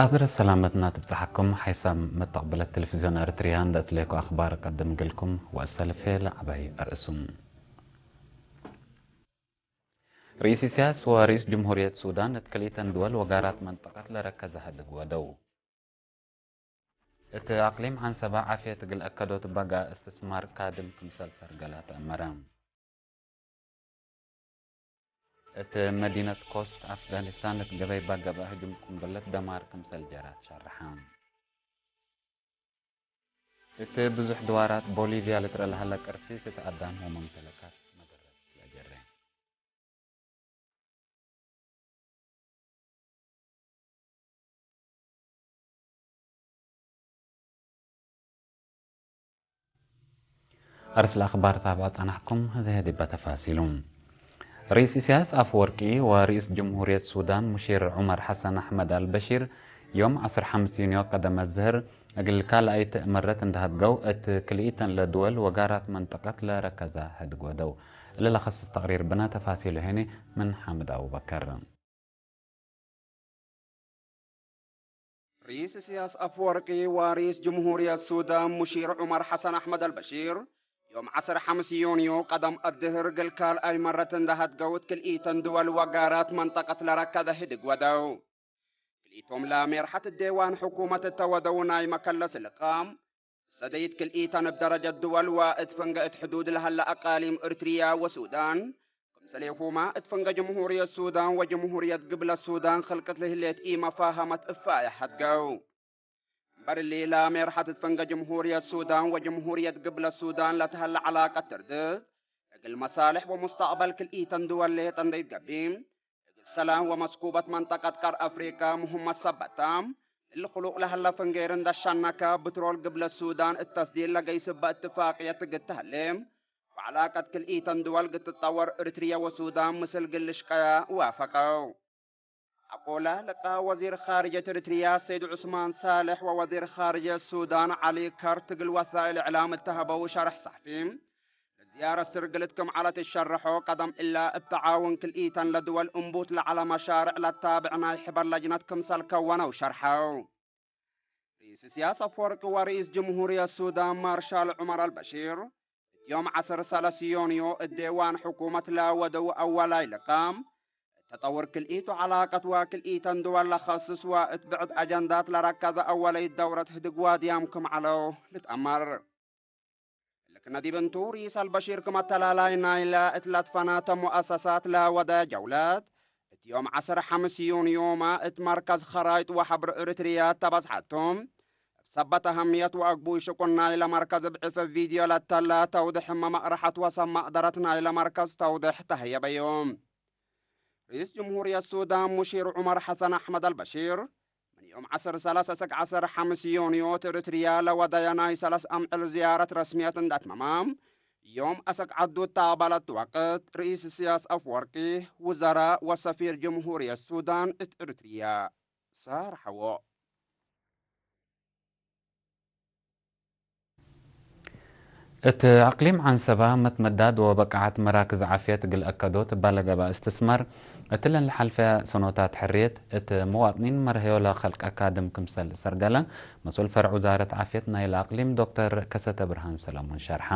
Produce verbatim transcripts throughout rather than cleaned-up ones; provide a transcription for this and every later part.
አዝረት ሰላመትና ትብጽሐኩም። ሐይሳም መተቅብለት ቴሌቪዝዮን ኤረትርያ እንዴ እትሌኮ አክባር እቀድም እግልኩም ወእሰልፌ ለዐባይ አርእሱም። ርኢስ ኢሳያስ ወርኢስ ጅምሁርየት ሱዳን እት ክልኢተን ድወል ወጋራት መንጠቀት ለረከዘ ህድግ ወደው። እት አቅሊም ዐንሰበ ዓፍየት እግል አከዶት በጋ እስትስማር ካድም ክምሰል ሰርገላ ተአመረ። እት መዲነት ኮስት አፍጋኒስታን እት ገበይ በገብአ ህጁም ቁምብለት ደማር ክምሰል ጀራት ሸርሐ። እት ብዙሕ ድዋራት ቦሊቪያ ልትረአ ለሀለ ቅርሲስ እት አዳም ወመምተለካት መደረት ለጀረ። አርስ ለአክባር ታብዖ ጸናሕኩም፣ ህዜ ዲበ ተፋሲሉ። ርኢስ ኢሳያስ አፈወርቂ ወርኢስ ጅምሁርየት ሱዳን ሙሺር ዑመር ሐሰን አሕመድ አልበሺር ዮም ዐስር ሐምስ ዩንዮ ቀደመ ዝህር እግል ካልኣይት መረት እንደ ሀድገው እት ክልኢተን ለድወል ወጋራት መንጠቀት ለረከዘ ህድግ ወደው። እለ ለኸስስ ተቅሪር ብነ ተፋሲሉ ሄኒ ምን ሓምድ አቡበከር። ርኢስ ኢሳያስ አፈወርቂ ወርኢስ ጅምሁርየት ሱዳን ሙሺር ዑመር ሐሰን አሕመድ አልበሺር፣ ዮም ዐስር ሐምስ ዮንዮ ቀደም አድህር እግል ካልኣይ መረት እንደ ሀድገው እት ክልኢተን ድወል ወጋራት መንጠቀት ለረከዘ ህድግ ወደው። ክልኢቶም ለሜርሐት ዴዋን ሕኩመት እተ ወደው ናይ መከለስ ልቃም፣ ሰደይት ክልኢተን እብ ደረጀት ድወል ወእት ፍንገ እት ሕዱድ ለሀለ አቃሊም እርትርያ ወሱዳን፣ ክምሰሌሁመ እት ፍንገ ጅምሁርየት ሱዳን ወጅምሁርየት ግብለት ሱዳን ክልቅት ለህሌት ኢመፋሀመት እፋየ ሐድገው። እምበል እሊ፣ ለሜርሐት እት ፍንገ ጅምሁርየት ሱዳን ወጅምሁርየት ግብለት ሱዳን ለተሀለ ዐላቀት ትርድት፣ እግል መሳልሕ ወሙስተቅበል ክልኢተን ድወል ሌጠ እንዴ ኢትገብእ፣ እግል ሰላም ወመስኩበት መንጠቀት ቀር አፍሪቀ ሙህመት ሰበት ተ። እሊ ክሉቅ ለሀለ ፍንጌር እንደ ሸነከ፣ ብትሮል ግብለት ሱዳን እት ተስዲር ለገይስ እበ እትፋቅየት እግል ተሀሌ፣ ወዐላቀት ክልኢተን ድወል እግል ትጠወር እርትርየ ወሱዳን ምስል እግል ልሽቀያ ዋፈቀው። አቆለ ለቀ ወዚር ካርጀት እርትርያ ሰይድ ዑስማን ሳልሕ ወወዚር ካርጀት ሱዳን ዐሊ ከርት እግል ወሳእል እዕላም እተ ሀበው ሸርሕ ሰሕፊ፣ ለዝያረት ስርግልት ክም ዐለት እሸርሖ፣ ቀደም እለ እብ ተዓውን ክልኢተን ለድወል እንቡት ለዐለ መሻርዕ ለታብዕ ናይ ሕበር ለጅነት ክምሰል ከወነው ሸርሐው። ርኢስ ኢሳያስ አፈወርቂ ወርኢስ ጅምሁርየት ሱዳን ማርሻል ዑመር አልበሺር፣ እት ዮም ዐስር ሰለስ ዮንዮ እት ዴዋን ሕኩመት ለወደው አወላይ ልቃም፣ እት ተጠውር ክልኢት ወዐላቀት ወክልኢተን ድወል ለኸስስ ወእት ብዕድ አጀንዳት ለረከዘ አወለይት ደውረት ህድግ ዋድያም ክም ዐለው ልትአመር። እልክነ ዲብ እንቱ፣ ርኢስ አልበሺር ክም አተላላይ ናይለ እት ለትፈናተ ሙአሰሳት ለወደ ጀውለት፣ እት ዮም ዐስር ሐምስ ዩንዮመ እት መርከዝ ኸራይጥ ወሐብር እርትርያ ተበጽሐቱ። እብ ሰበት አህምየት ወአግቡይ ሽቁን ናይለ መርከዝ እብ ዕፍ ቪድዮ ለተለ ተውድሕመ መቅረሐት ወሰብ መቅደረት ናይለ መርከዝ ተውድሕ ተህየበዩ። ርኢስ ጅምሁርየት ሱዳን ሙሺር ዑመር ሐሰን አሕመድ አልበሺር፣ ምን ዮም ዐስር ሰለስ እስክ ዐስር ሐምስ ዮንዮ እት እርትርያ ለወደየ ናይ ሰለስ አምዕል ዝያረት ረስምየት እንደ አትመመ፣ ዮም አስክ ዐዱ እተ አቅበለት ወቅት፣ ርኢስ ኢሳያስ አፈወርቂ፣ ውዘራእ ወሰፊር ጅምሁርየት ሱዳን እት እርትርያ ሳርሐዎ። እት አቅሊም ዐንሰበ መትመዳድ ወበቃዐት መራክዝ ዓፍየት እግል አከዶት እባ ለገብአ እስትስማር፣ እትለን ለሐልፈ ሰኖታት ሕርየት እት መዋጥኒን መርሀዮ ለከልቅ አካድም ክምሰል ሰርገለ፣ መስኡል ፈርዕ ውዛረት ዓፍየት ናይለ አቅሊም ዶክተር ከሰተብርሃን ሰለሞን ሸርሐ።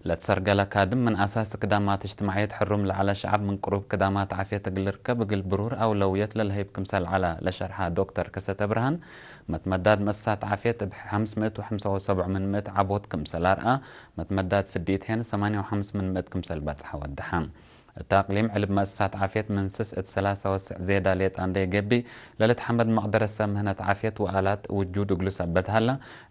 ለትሰርገለ ካድም ምን አሳስ ክዳማት እጅትማዕየት ሕሩም ለዐለ ሸዐብ ምን ቅሩብ ክዳማት ዓፍየት እግል ልርከብ እግል ብሩር አውለውየት ለልሀይብ ክምሰል ዐለ ለሸርሐ ዶክተር ከሰተብርሃን፣ መትመዳድ መእሰሳት ዓፍየት እብ ሐምስ ምእት ወሐምሳ ወሰብዑ ምን ምእት ዐቦት ክምሰል አርአ፣ መትመዳድ ፍዲት ሄን ሰማንያ ወሐምስ ምን ምእት ክምሰል በጽሐ ወደሐ። እት አቅሊም ዕልብ መእሰሳት ዓፍየት ምን ስስ እት ሰላሳ ወስዕ ዜዳ ሌጣ እንዴ ገብእ፣ ለልትሐመድ መቅደረት ሰብ ምህነት ዓፍየት ወአላት ውጁድ እግሉ ሰበት ሀላ፣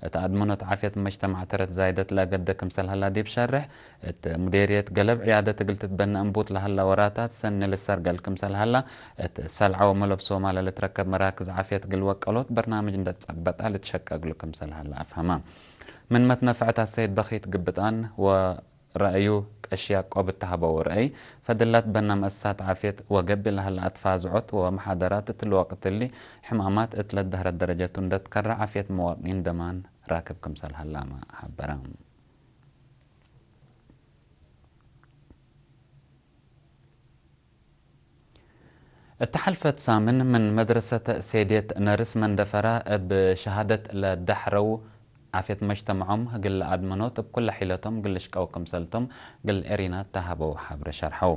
እት አድመኖት ዓፍየት መጅተማዕ ተረት ዛይደት ለአገደ ክምሰል ሀላ ዲብ ሸርሕ፣ እት ሙዴርየት ገለብ ዕያደት እግል ትትበነ እንቡት ለሀላ ወራታት ሰኒ ልሰርገል ክምሰል ሀላ፣ እት ሰልዐ ወመለብሶማ ለልትረከብ መራክዝ ዓፍየት እግል ወቀሎት በርናምጅ እንደ ትጸበጣ ልትሸቀ እግሉ ክምሰል ሀላ አፍሀማ። ምን መትነፈዐት አሰይድ በኺት ግብጣን ወ ረአዩ ቀሺ ያቆብ እተሀበው ረአይ፣ ፈድላት በነ መአሰሳት ዓፍየት ወገብእ ለሀለ አትፋዝዖት ወመሓደራት እትሊ ወቅት እሊ፣ ሕማማት እት ለደህረት ደረጀቱ እንደ ትከረ ዓፍየት መዋጥኒን ደማን ራክብ ክምሰል ሀላመ ሀበረ። እተ ሐልፈት ሳምን ምን መድረሰት ሴድየት ነርስ መንደፈራ እብ ሸሃደት ለደሐረው ዓፍየት መጅተመዖም እግል ለአድመኖት እብ ኩለ ሒለቶም እግል ልሽቀው ክምሰልቶም እግል ኤሪና ተሀበው ሐብሬ ሸርሐው።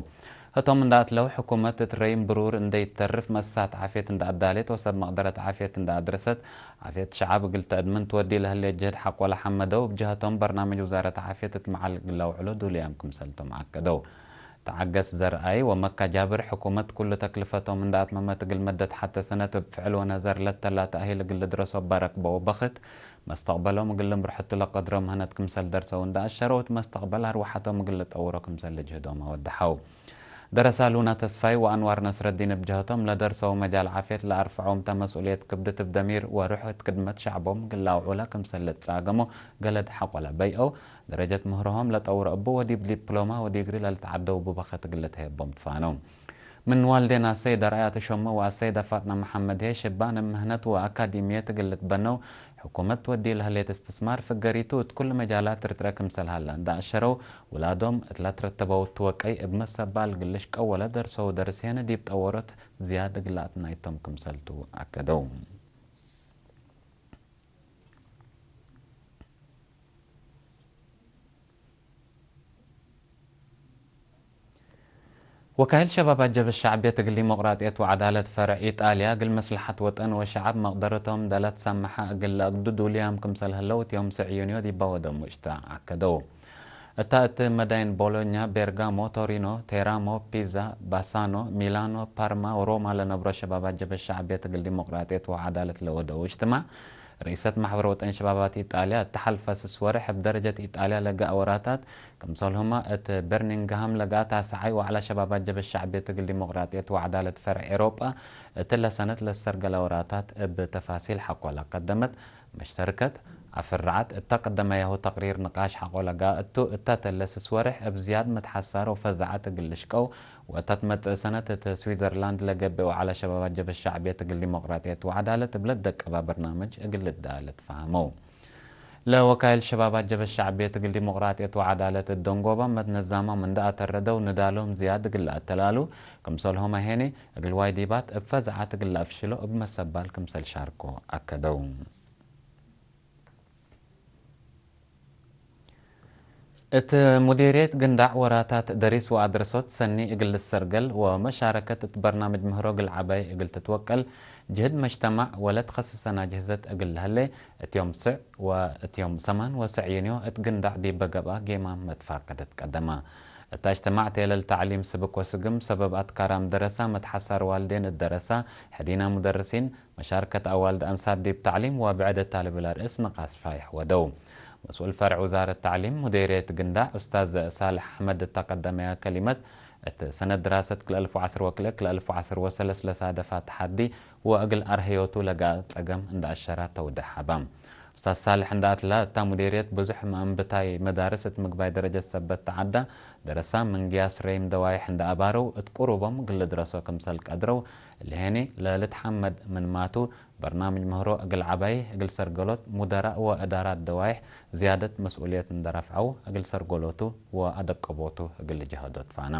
ህቶም እንደ አትለው ሕኩመት እት ረይም ብሩር እንደ ይተርፍ መሳት ዓፍየት እንደ አዳሌት ወሰብ መቅደረት ዓፍየት እንደ አድረሰት ዓፍየት ሸዓብ እግል ተአድምን ትወዲ ለህሌት ጀህድ ሐቆለ ሐመደው። እብ ጀሀቶም በርናምጅ ውዛረት ዓፍየት እት መዓል እግል ለአውዕሎ ዱሉያም ክምሰልቶም አከደው። ተዓገስ ዘርአይ ወመካ ጃብር ሕኩመት ኩሉ ተክልፈቶም እንደ አትመመት እግል መደት ሐተ ሰነት እብ ፍዕል ወነዘር ለተላ ተእሂል እግል ልድረሶ እበ ረክበው በክት መስተቅበሎም እግል ልምርሐቱ ለቀድሮ ምህነት ክምሰል ደርሰው እንደ አሸረው እት መስተቅበል አርወሐቶም እግል ልጠውሮ ክምሰል ልጅህዶም አወደሐው። ደረሳ ሉና ተስፋይ ወአንዋር ነስረዲን እብ ጀህቶም ለደርሰው መጃል ዓፍየት ለአርፍዖም ተ መስኡልየት ክብድት እብ ደሚር ወሩሕ እት ክድመት ሸዕቦም እግል ለአውዑለ ክምሰል ልትጻገሞ ገለድ ሐቆለ በይአው። ደረጀት ምህሮሆም ለጠውሮ እቡ ወዲብ ዲፕሎማ ወዲግሪ ለልትዓደው እቡ በክት እግል ልትሀየቦም ትፋነው። ምን ዋልዴን አሰይድ አርአያ ተሾመ ወአሰይደ ፋጥና መሐመድ ህዬ ሽባን እብ ምህነት ወአካዲምየት እግል ልትበነው ሕኩመት ትወዲ ለህሌት እስትስማር ፍገሪቱ እት ኩሉ መጃላት ትርጥረ ክምሰል ሀለ እንደ አሸረው፣ ውላዶም እት ለትረተበው ትወቀይ እብ መሰባል እግል ልሽቀው ወለደርሰው ደርስ ሄነ ዲብ ጠወሮት ዝያድ እግል ለአትናይቶም ክምሰልቱ አከደው። ወካይል ሸባብ አጀብ ሸዕብየት እግል ዲሞቅራጥየት ወዐዳለት ፈርዕ ኢጣልያ፣ እግል መስለሐት ወጠን ወሸዐብ መቅደረቶም ደለት ሰመሐ እግል ለአግዱ ዱሉያም ክምሰል ህለው፣ እት ዮም ስዕ ዩንዮ ዲባ ወደው ሙጅተመዕ አከደው። እታ እት መዳይን ቦሎኛ፣ ቤርጋሞ፣ ቶሪኖ፣ ቴራሞ፣ ፒዛ፣ ባሳኖ፣ ሚላኖ፣ ፓርማ ወሮማ ለነብሮ ሸባብ አጀብ ሸዕብየት እግል ዲሞቅራጥየት ወዐዳለት ለወደው እጅትማዕ፣ ርኢሰት ማሕበር ወጠን ሸባባት ኢጣልያ፣ እተ ሐልፈ ስስ ወርሕ እብ ደረጀት ኢጣልያ ለገአ ወራታት፣ ክምሰልሁመ እት በርሚንግሃም ለገአ ታስዓይ ወዐለ ሸባብ አጀብ ሸዕብየት እግል ዲሞቅራጥየት ወዐዳለት ፈርዕ ኤሮጳ፣ እትለ ሰነት ለሰርገለ ወራታት እብ ተፋሲል ሐቆ ለቀደመት መሽተርከት አፍርዐት። እተ ቀደመያሁ ተቅሪር ንቃሽ ሐቆ ለገአ እቱ፣ እተ ተለ ስስ ወርሕ እብ ዝያድ መትሐሳር ወፈዛዐት እግል ልሽቀው፣ ወእተ ትመጽእ ሰነት እት ስዊዘርላንድ ለገብእ ወዐለ ሸባብ አጀብ ሸዕብየት እግል ዲሞቅራጥየት ወዐዳለት እብ ለደቀባ በርናምጅ እግል ልዳለ ትፈሀመው። ለወካይል ሸባብ አጀብ ሸዕብየት እግል ዲሞቅራጥየት ወዐዳለት እት ደንጎባ መትነዛሞም እንደ አተረደው ንዳሎም ዝያድ እግል ለአተላሉ፣ ክምሰልሆመ ሄኔ እግል ዋይዲባት እብ ፈዛዐት እግል ለአፍሽሎ እብ መሰባል ክምሰል ሻርኮ አከደው። እት ሙዲርየት ግንዳዕ ወራታት ደሪስ ወአድረሶት ሰኒ እግል ልሰርገል ወመሻረከት እት በርናምጅ ምህሮ እግል ዐባይ እግል ትትወቀል ጅህድ መጅተማዕ ወለትከስሰን አጅህዘት እግል ለህሌ፣ እት ዮም ስዕ ወእት ዮም ሰማን ወስዕ ዩንዮ እት ግንዳዕ ዲበ ገብአ ጌማም መትፋቀደት ቀደመ። እተ እጅትማዕ ቴለል ተዕሊም ስብክ ወስግም ሰበብ አትካራም ደረሳ መትሐሳር ዋልዴን እት ደረሳ ሕዲና ሙደርሲን መሻርከት አዋልድ አንሳት ዲብ ተዕሊም ወብዕድ እታሊ ብለ ርእስ ንቃሽ ፋይሕ ወደው። መስኡል ፈርዕ ውዛረት ተዕሊም ሙዲርየት ግንዳዕ ኡስታዝ ሳልሕ አሕመድ እተ ቀደመያ ከሊመት፣ እት ሰነት ድራሰት ክልኤ አልፍ ወዐስር ወክልኤ ክልኤ አልፍ ወዐስር ወሰለስ ለሳደፋ ተሐዲ ወእግል አርህዮቱ ለገአ ጸገም እንደ አሸራ ተውደሕ ሀባ። ኡስታዝ ሳልሕ እንደ አትላ፣ እታ ሙዲርየት ብዙሕ መአንብታይ መዳርስ እት ምግባይ ደረጀት ሰበት ተዐዳ፣ ደረሳ ምን ግያስ ረይም ደዋይሕ እንደ አባረው እት ቅሩቦም እግል ልድረሶ ክምሰል ቀድረው፣ እሊ ሄኒ ለልትሐመድ ምንማቱ፣ በርናምጅ ምህሮ እግል ዐባይ እግል ሰርገሎት ሙደራእ ወእዳራት ደዋይሕ ዝያደት መስኡልየት እንደ ረፍዐው፣ እግል ሰርገሎቱ ወአደቀቦቱ እግል ልጅሀዶ ትፋነ።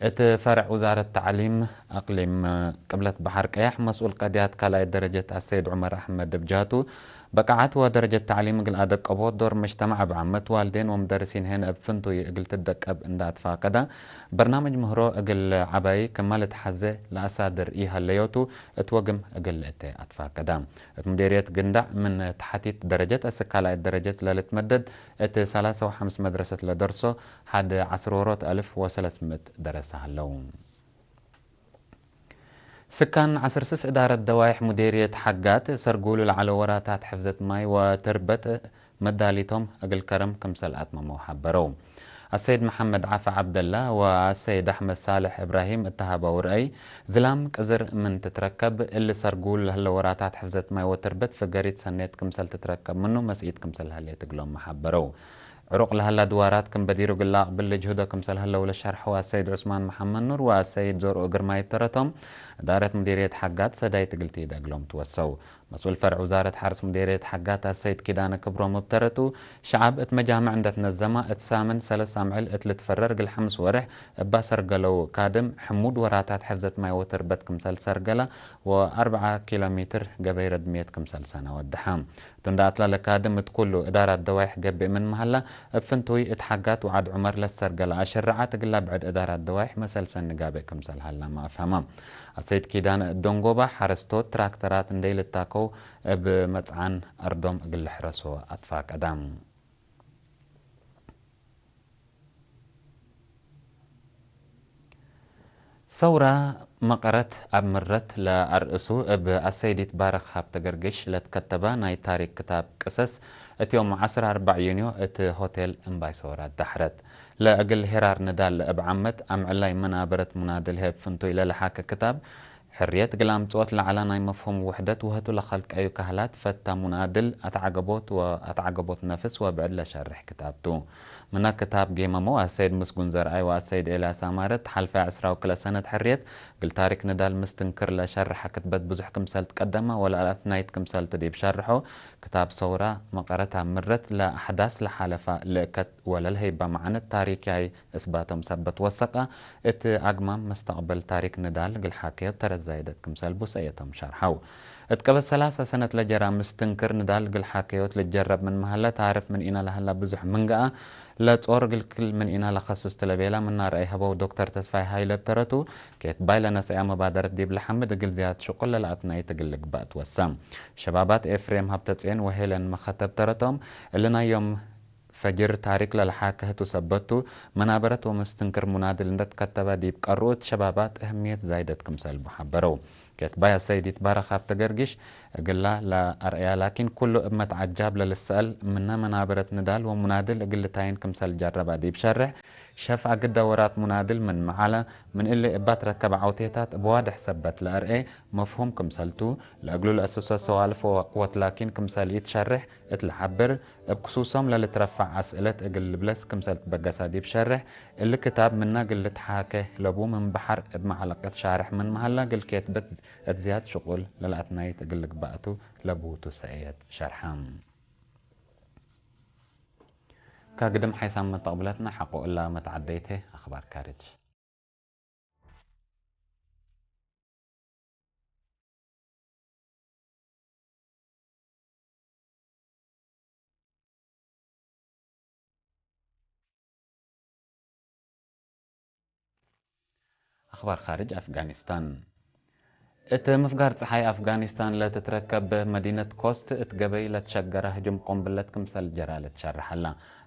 እት ፈርዕ ውዛረት ተዕሊም አቅሊም ቅብለት በሐር ቀያሕ መስኡል ቀድያት ካልኣይት ደረጀት አሰይድ ዑመር አሕመድ እብ ጀህቱ፣ በቃዐት ወደረጀት ተዕሊም እግል አደቀቦት ዶር መጅተማዕ እብ ዓመት ዋልዴን ወሙደርሲን ሄን እብ ፍንቱይ እግል ትደቀብ እንደ አትፋቀደ፣ በርናምጅ ምህሮ እግል ዐባይ ክመ ልትሐዜ ለአሳድር ኢሀለዮቱ እት ወግም እግል ልእቴ አትፋቀደ። እት ሙዲርየት ግንዳዕ ምን ተሐቲት ደረጀት እስክ ካልኣይት ደረጀት ለልትመደድ እት ሰላሳ ወሐምስ መድረሰት ለደርሶ ሐድ ዐስር ወሮት አልፍ ወሰለስ ምእት ደረሰ ሀለው። ስካን ዐስር ስስ እዳረት ደዋይሕ ሙዲርየት ሐጋት ሰርጉሉ ለዐለ ወራታት ሕፍዘት ማይ ወትርበት መዳሊቶም እግል ከረም ክምሰል አትመመው ሐበረው። አሰይድ መሐመድ ዓፈ ዐብደላ ወአሰይድ አሕመድ ሳልሕ እብራሂም እተሃበው ረአይ፣ ዝላም ቅዝር ምን ትትረከብ፣ እሊ ሰርጉሉ ለህለ ወራታት ሕፍዘት ማይ ወትርበት ፍገሪት ሰኔት ክምሰል ትትረከብ ምኑ መስኢት ክምሰል ሀሌት እግሎም ሐበረው። ዕሩቅ ለሀላ ድዋራት ክም በዲሩ እግል ለአቅብል ልጅህዶ ክምሰል ህለው ለሸርሐው አሰይድ ዑስማን መሐመድ ኑር ወአሰይድ ዞርኡ ግርማይ እብ ተረቶም፣ እዳረት ሙዲርየት ሐጋት ሰዳይት እግል ትኢደግሎም ትወሰው። መስኡል ፈርዕ ውዛረት ሐርስ ሙዲርየት ሐጋት አሰይድ ኪዳነ ክብሮም እብ ተረቱ፣ ሸዐብ እት መጃምዕ እንደ ትነዘማ፣ እት ሳምን ሰለስ አምዕል እት ልትፈረር እግል ሐምስ ወርሕ እብ አሰርገለው ካድም፣ ሕሙድ ወራታት ሕፍዘት ማይ ወትርበት ክምሰል ሰርገላ ወአርበዓ ኪሎ ሜትር ገበይ ረድምየት ክምሰል ሰነ ወደሐ። እቱ እንደ አትላ ለካድም እት ኩሉ እዳራት ደዋይሕ ገብእ ምን መሀላ፣ እብ ፍንቱይ እት ሐጋት ወዐድ ዑመር ለሰርገለ አሸረዓት እግላ ብዕድ እዳራት ደዋይሕ መሰል ሰኒ ጋብእ ክምሰል ሀላመ አፍሀመ። አሰይድ ኪዳነ እት ደንጎባ ሐረስቶት ትራክተራት እንዴ ልታከው እብ መጽዓን አርዶም እግል ልሕረሶ አትፋቀደ። ሰውራ መቀረት አምረት ለአርእሱ እብ አሰይድ ይትባረክ ሀብተገርግሽ ለትከተበ ናይ ታሪክ ክታብ ቅሰስ፣ እት ዮም ዐስር አርበዕ ዩንዮ እት ሆቴል እምባይ ሰውራ ዳሕረት። ለእግል ሄራር ንዳል እብ ዓመት አምዕላይ መናበረት ሙናድል ህብ ፍንቱይ ለለሓከ ክታብ፣ ሕርየት እግል አምጽኦት ለዐለ ናይ መፍሁም ውሕደት ወህቱ ለከልቀዩ ካህላት ፈተ ሙናድል አትዓገቦት ወአትዓገቦት ነፍስ ወብዕድ ለሸርሕ ክታብ ቱ። ምነ ክታብ ጌመመው አሰይድ ምስጉን ዘርአይ ወአሰይድ ኤልያስ አማረ፣ እት ሐልፈ ዐስራ ወክልኤ ሰነት ሕርየት እግል ታሪክ ንዳል ምስትንክር ለሸርሐ ክትበት ብዙሕ ክምሰል ትቀደመ ወለአትናይት ክምሰልቱ ዲብ ሸርሖ፣ ክታብ ሰውራ መቀረት አምረት ለአሕዳስ ለሓለፋ ልእከት ወለልሀይባ መዓነት ታሪክያይ እስባቶም ሰበት ወሰቀ፣ እት አግማም መስተቅበል ታሪክ ንዳል እግል ሓከዮት ተረት ዛይደት ክምሰል ቡሰየቶም ሸርሐው። እት ቀበት ሰላሰ ሰነት ለጀራ ምስትንክር ንዳል እግል ሓከዮት ልትጀረብ ምን መሀለ፣ ታርፍ ምን ኢነ ለሀላ ብዙሕ ምን ገአ፣ ለጾር ግልክል ምን ኢነ ለከስስ ቱ ለቤላ ምና ረአይ ሀበው ዶክተር ተስፋይ ሀይለ እብ ተረቱ፣ ኬትባይ ለነሰአ መባደረት ዲብ ለሐምድ እግል ዝያድ ሽቁል ለለአትናይት እግል ልግባእ ትወሰ። ሸባባት ኤፍሬም ሀብተጼን ወሄለን መኸተ እብ ተረቶም፣ እሊ ናይ ዮም ፈጅር ታሪክ ለለሓከ ህቱ ሰበት ቱ፣ መናበረት ወመስትንክር ሙናድል እንደ ትከተበ ዲብ ቀርኡት ሸባባት እህምየት ዛይደት ክምሰል ቡ ሐበረው። ኬትባይ አሰይድ ይትባረክ ሀብተገርግሽ፣ እግላ ለአርአያ ላኪን ኩሉ እብ መትዐጃብ ለልሰአል፣ ምነ መናበረት ንዳል ወሙናድል እግል ልታይን ክምሰል ጀረበ ዲብ ሸርሕ፣ ሸፍ አግደ ወራት ሙናድል ምን መዓለ፣ ምን እሊ እባ ትረከበ ዐውቴታት እብ ዋድሕ ሰበት ለአርኤ መፍሁም ክምሰል ቱ፣ ለእግሉ ለአሰሶ ሰዋልፍ ወወቅወት ላኪን ክምሰል ኢትሸርሕ እት ለሐብር፣ እብ ክሱሶም ለልትረፈዕ አስእለት እግል ልብለስ ክምሰል ትበገሰ ዲብ ሸርሕ፣ እሊ ክታብ ምነ እግል ልትሓኬ ለቡ ምን በሐር እብ መዓለቀት ሻርሕ ምን መሀላ እግል ኬትበት እት ዝያድ ሽቁል ለለአትናይት እግል ልግባእ ቱ ለቡ ቱ ሰእየት ሸርሐ። ከግድም ሓይሳም መተቅብለትነ ሐቆ እላ መትዓደይት ህይ አክባር ካርጅ። አክባር ካርጅ አፍጋኒስታን። እት ምፍጋር ጸሓይ አፍጋኒስታን ለትትረከብ መዲነት ኮስት እት ገበይ ለትሸገረ ህጁም ቆምብለት ክምሰል ጀራ ልትሸርሕ ሀላ።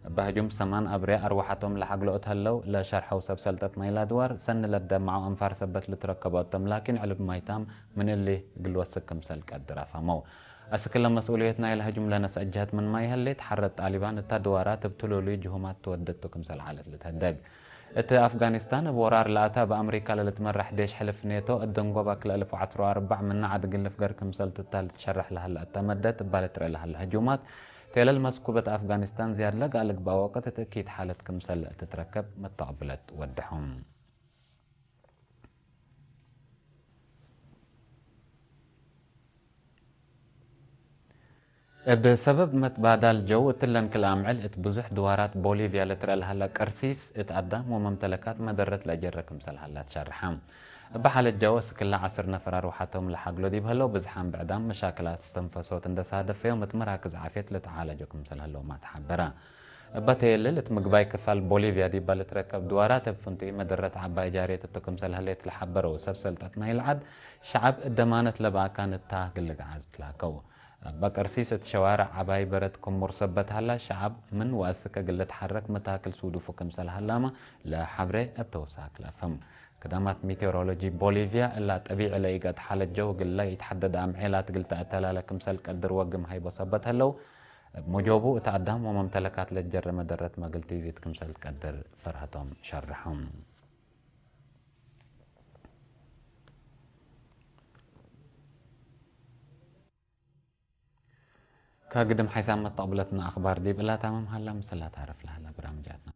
እበ ህጁም ሰማን አብርያ አርወሐቶም ለሐግሎ እት ሀለው ለሸርሐው ሰብ ሰልጠት ናይላ ድዋር፣ ሰኒ ለትደመዐው አንፋር ሰበት ልትረከቦ እቶም ላኪን ዕልብ ማይታም ምን እሊ እግል ወስክ ክምሰል ቀድር አፍሀመው። አስክ ለመስኡልየት ናይለ ህጁም ለነስአ ጀህት ምንማ ይሀሌት፣ ሐረት ጣሊባን እታ ድዋራት እብ ትሉሉይ ጅሁማት ትወደቱ ክምሰል ዐለት ልትሀደግ። እት አፍጋኒስታን እብ ወራር ለአተ እብ አምሪካ ለልትመራሕ ዴሽ ሕልፍ ኔቶ፣ እት ደንጎባክ ለአልፍ ወዐስር ወአርበዕ ምነ ዐድ እግል ልፍገር ክምሰልቱ እታ ልትሸረሕ ለሀለ እተ መደት እባ ልትርኤ ለሀለ ህጁማት፣ ቴለል መስኩበት አፍጋኒስታን ዝያድ ለገአ ልግበአ ወቅት እት እኪት ሓለት ክምሰል ትትረከብ መተቅብለት ወደሐም። እብ ሰበብ መትባዳል ጀው እትለን ክል አምዕል እት ብዙሕ ድዋራት ቦሊቭያ ልትረአ ለሀለ ቅርሲስ እት አዳም ወመምተለካት መደረት ለአጀረ ክምሰል ሀላ ትሸርሐ። እብ ሓለት ጀው እስክለ ዐስር ነፈር አርወሐቶም ለሐግሎ ዲብ ሀለው ብዝሓም ብዕዳም መሻክላት እስተንፈሶት እንደ ሳደፈዮም እት መራክዝ ዓፍየት ልትዓለጆ ክምሰል ሀለውመ ተሐበረ። እበ ተየልል እት ምግባይ ክፋል ቦሊቭያ ዲባ ልትረከብ ድዋራት እብ ፍንቱይ መደረት ዐባይ ጃርየት እቱ ክምሰል ሀሌት ለሐበረው ሰብ ሰልጠት ናይለ ዐድ፣ ሸዐብ እደማነት ለበአካን እታ እግል ልግዓዝ ትላከው። እበ ቅርሲስ እት ሸዋርዕ ዐባይ በረት ክም ሙር ሰበት ሀላ፣ ሸዐብ ምን ወአስክ እግል ልትሐረክ መታክል ሱዱፉ ክምሰል ሀላመ ለሐብሬ እብ ተውሳክ ለአፍህም። ክዳማት ሜቴዎሮሎጂ ቦሊቭያ እላ ጠቢዒ ለኢገአት ሓለት ጀው እግል ለኢትሐደድ አምዔላት እግል ተአተላለ ክምሰል ቀድር ወግም ሀይቦ ሰበት ሀለው፣ እብ ሙጆቡ እት አዳም ወመምተለካት ለትጀረ መደረትመ እግል ትኢዚድ ክምሰል ትቀድር ፈርሀቶም ሸርሐም። ከግድም ሓይሳም መተቅብለትነ አክባር ዲብ እላ ታምም ሀላ፣ ምስላ ታርፍ ለሀላ ብራምጃትነ።